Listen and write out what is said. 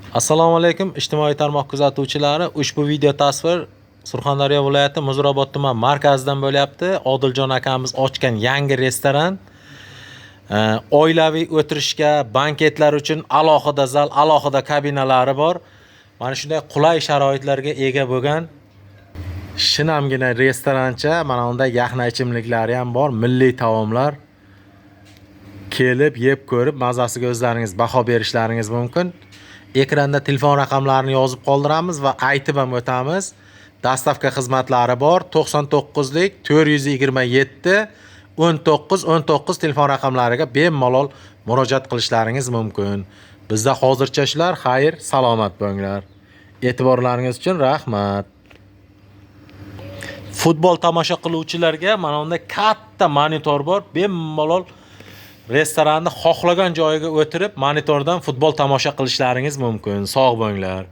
Assalomu alaykum, ijtimoiy tarmoq kuzatuvchilari. Ushbu video tasvir Surxondaryo viloyati Muzrabot tuman markazidan bo'lyapti. Odiljon akamiz ochgan yangi restoran. Oilaviy o'tirishga, banketlar uchun alohida zal, alohida kabinalari bor. Mana shunday qulay sharoitlarga ega bo'lgan shinamgina restorancha, mana unda yaxna ichimliklari ham bor, milliy taomlar. Kelib, yeb ko'rib, mazasiga o'zlaringiz baho berishlaringiz mumkin. Ekranda telefon raqamlarini yozib qoldiramiz va aytib ham o'tamiz. Доставка xizmatlari bor. 99lik 427 19 19 telefon raqamlariga bemalol murojaat qilishlaringiz mumkin. Bizda hozircha shular. Xayr, salomat bo'linglar. E'tiborlaringiz uchun rahmat. Futbol tomosha qiluvchilarga mana unda katta monitor bor. Bemalol restoranni xohlagan joyiga o'tirib, monitordan futbol tomosha qilishlaringiz mumkin. Sog' bo'linglar.